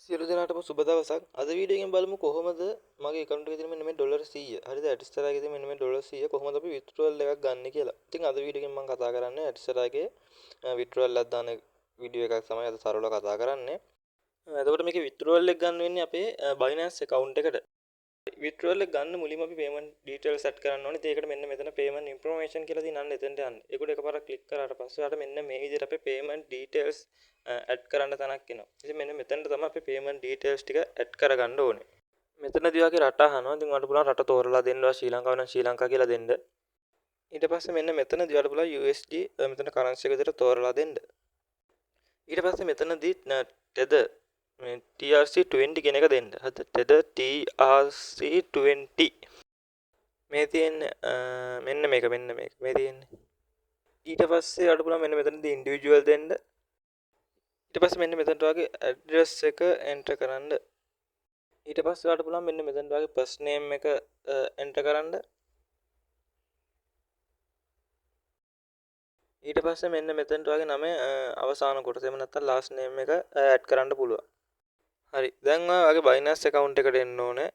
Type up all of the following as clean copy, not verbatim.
සියලු දෙනාටම සුබ දවසක්. අද වීඩියෝ එකෙන් බලමු කොහොමද මගේ ඇකවුන්ට් එකේ තියෙන මෙන්න මේ ඩොලර් 100, හරිද, ඇඩ්ස්ටරා එකේ තියෙන මෙන්න මේ ඩොලර් 100 කොහොමද අපි විත්ඩ්‍රෝවල් එකක් ගන්න කියලා. ඉතින් අද වීඩියෝ එකෙන් මම කතා කරන්නේ ඇඩ්ස්ටරා එකේ විත්ඩ්‍රෝවල් එකක් දාන වීඩියෝ එකක් තමයි අද සරලව කතා කරන්නේ. එතකොට මේකේ විත්ඩ්‍රෝවල් එක ගන්න වෙන්නේ අපේ Binance account එකට. විත්ඩ්‍රෝවල් එක ගන්න මුලින්ම අපි පේමන්ට් ඩීටේල්ස් සෙට් කරන්න ඕනේ. ඉතින් ඒකට මෙන්න මෙතන පේමන්ට් ඉන්ෆර්මේෂන් කියලා තියෙන, අන්න එතනට යන්න. ඒකට එකපාරක් ක්ලික් කරාට පස්සේ ඔයාලට මෙන්න මේ විදිහට අපේ පේමන්ට් ඩීටේල්ස් ඇඩ් කරන්න තැනක් එනවා. ඉතින් මෙන්න මෙතනට තමයි අපි පේමන්ට් ඩීටේල්ස් ටික ඇඩ් කරගන්න ඕනේ. මෙතනදී ඔයාගේ රට අහනවා. ඉතින් ඔයාලට පුළුවන් රට තෝරලා දෙන්න. ඔයා ශ්‍රී ලංකාව නම් ශ්‍රී ලංකා කියලා දෙන්න. ඊට පස්සේ මෙන්න මෙතනදී ඔයාලට පුළුවන් USD මෙතන කරන්සි එක විදිහට තෝරලා දෙන්න. ඊට පස්සේ මෙතනදී Tether මේ TRC20 කියන එක දෙන්න. හරිද? Tether TRC20 මේ තියෙන්නේ, මෙන්න මේක, මෙන්න මේක මේ තියෙන්නේ. ඊට පස්සේ ඔයාලට පුළුවන් මෙන්න මෙතනදී ඉන්ඩිවිජුවල් දෙන්න. ඊට පස්සේ මෙන්න මෙතනට වගේ ඇඩ්‍රස් එක එන්ටර් කරන්න. ඊට පස්සේ ඔයාලට පුළුවන් මෙන්න මෙතනට වගේ ෆස්ට් නේම් එක එන්ටර් කරන්න. ඊට පස්සේ මෙන්න මෙතනට වගේ නම අවසාන කොටස, එහෙම නැත්නම් ලාස්ට් නේම් එක ඇඩ් කරන්න පුළුවන්. හරි. දැන් ඔයාගේ Binance account එකට එන්න ඕනේ.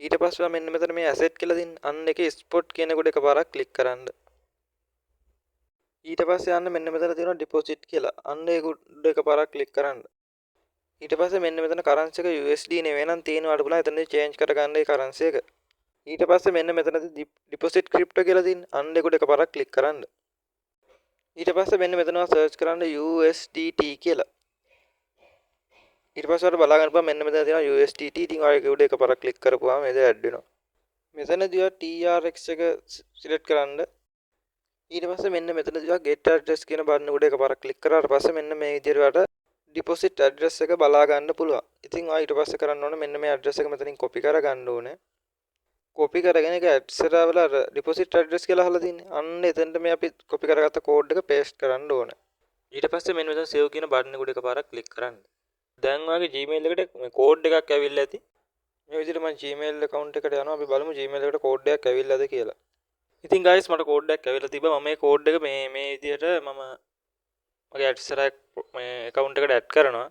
ඊට පස්සේ ඔයා මෙන්න මෙතන මේ ඇසෙට් කියලා තියෙන අන්න එකේ ස්පොට් කියන එකට එකපාරක් ක්ලික් කරන්න. ඊට පස්සේ යන්න මෙන්න මෙතන තියෙනවා ඩිපොසිට් කියලා. අන්න ඒක උඩ එකපාරක් ක්ලික් කරන්න. ඊට පස්සේ මෙන්න මෙතන කරන්සි එක USD නෙවෙයි නම් තියෙනවා, ඔයාලට පුළුවන් එතනදී චේන්ජ් කරගන්න ඒ කරන්සි එක. ඊට පස්සේ මෙන්න මෙතනදී ඩිපොසිට් ක්‍රිප්ටෝ කියලා තියෙන අන්න ඒක උඩ එකපාරක් ක්ලික් කරන්න. ඊට පස්සේ මෙන්න මෙතන සර්ච් කරන්න USDT කියලා. ඊට පස්සේ ඔයාලට බලා ගන්න පුළුවන් මෙන්න මෙතන තියෙනවා USDT. ඉතින් ඔයා ඒක උඩ එකපාරක් ක්ලික් කරපුවාම මේක ඇඩ් වෙනවා. මෙතනදී ඔයා TRX එක සිලෙක්ට් කරන්න. ඊට පස්සේ මෙන්න මෙතනදී ඔයා get address කියන බටන් උඩ එකපාරක් ක්ලික් කරාට පස්සේ මෙන්න මේ විදිහට ඔයාලට ඩිපොසිට් ඇඩ්‍රස් එක බලා ගන්න පුළුවන්. ඉතින් ඔයා ඊට පස්සේ කරන්න ඕනේ මෙන්න මේ ඇඩ්‍රස් එක මෙතනින් කොපි කරගන්න ඕනේ. කොපි කරගෙන ඒක ඇඩ්සරා වල අර ඩිපොසිට් ඇඩ්‍රස් කියලා අහලා තින්නේ. අන්න එතනට මේ අපි කොපි කරගත්ත කෝඩ් එක පේස්ට් කරන්න ඕනේ. ඊට පස්සේ මෙන්න මෙතන සේව් කියන බටන් එක උඩ එකපාරක් ක්ලික් කරන්න. දැන් ඔයාගේ Gmail එකට මේ කෝඩ් එකක් ඇවිල්ලා ඇති. මේ විදිහට මම Gmail account එකට යනවා. අපි බලමු Gmail එකට කෝඩ් එකක් ඇවිල්ලාද කියලා. ඉතින් ගයිස්, මට කෝඩ් එකක් ඇවිල්ලා තිබ්බා. මම මේ කෝඩ් එක මේ මේ විදිහට මම මගේ ඇඩ්සරා මේ account එකට ඇඩ් කරනවා.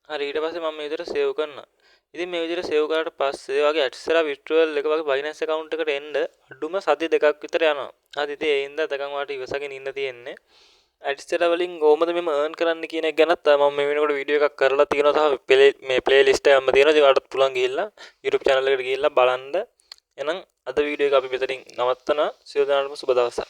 හරි, ඊට පස්සේ මම මේ විදිහට සේව් කරනවා. ඉතින් මේ විදිහට සේව් කරාට පස්සේ ඔයාගේ ඇඩ්සරා විත්ඩ්‍රෝවල් එක වගේ Binance account එකට එන්න අඩුම සති 2ක් විතර යනවා. හරි, ඉතින් ඒ හින්දා එතකන් ඔයාලට ඉවසගෙන ඉන්න තියෙන්නේ. ඇඩ්සරා වලින් කොහොමද මෙහෙම අර්න් කරන්න කියන එක ගැනත් මම මේ වෙනකොට වීඩියෝ එකක් කරලා තියෙනවා සහ මේ ප්ලේ ලිස්ට් එකක්ම තියෙනවා. ඉතින් ඔයාලටත් පුළුවන් ගිහිල්ලා YouTube channel එකට ගිහිල්ලා බලන්න. එහෙනම් අද වීඩියෝ එක අපි මෙතනින් නවත්තනවා. සියලු දෙනාටම සුබ දවසක්.